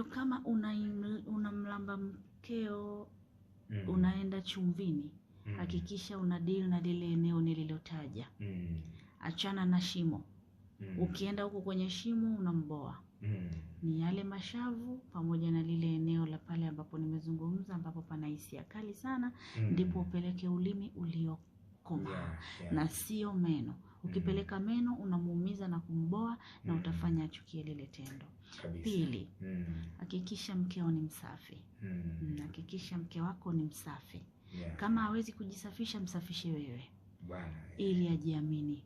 Kama unamlamba mkeo, unaenda chumvini, hakikisha una deal na lile eneo nililotaja. Achana na shimo. Ukienda huko kwenye shimo unamboa. Ni yale mashavu pamoja na lile eneo la pale ambapo nimezungumza, ambapo pana hisia kali sana, ndipo upeleke ulimi uliokomaa. Na sio meno. Ukipeleka meno unamuumiza na kumboa na utafanya achukie lile tendo. Pili, hakikisha mkeo ni msafi. Hakikisha mke wako ni msafi. Kama hawezi kujisafisha, msafishe wewe. Ili ajiamini.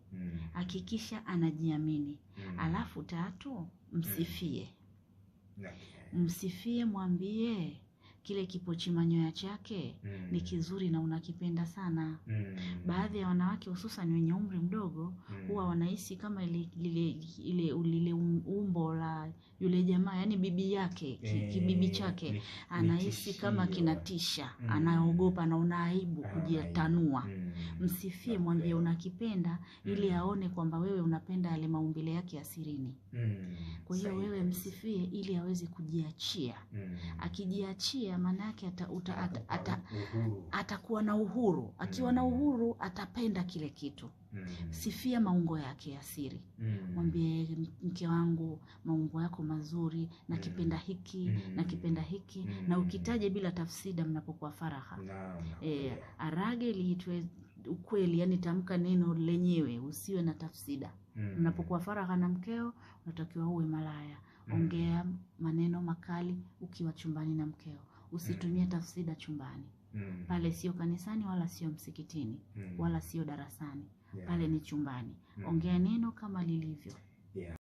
Hakikisha anajiamini. Alafu tatu, msifie. Msifie, mwambie kile kipochi manyoya chake ni kizuri na unakipenda sana. Baadhi ya wanawake hususan wenye umri mdogo huwa wanahisi kama ile umbo la yule jamaa, yani bibi yake, kibibi chake, anahisi kama kinatisha, anaogopa na una aibu kujitanua. Msifie, mwambie unakipenda ili aone kwamba wewe unapenda yale maumbile yake asirini. Kwa hiyo wewe msifie ili aweze kujiachia. Akijiachia maana yake atakuwa na uhuru. Akiwa na uhuru atapenda kile kitu. Sifia maungo yake ya siri. Mwambie mke wangu, maungo yako mazuri, nakipenda hiki, nakipenda hiki, na ukitaje bila tafsida mnapokuwa faraha. Arage liitwe ukweli, yani tamka neno lenyewe, usiwe na tafsida. Mnapokuwa faraha na mkeo, unatakiwa uwe malaya. Ongea maneno makali ukiwa chumbani na mkeo. Usitumie tafsida chumbani. Pale sio kanisani wala sio msikitini, wala sio darasani. Pale ni chumbani. Ongea neno kama lilivyo.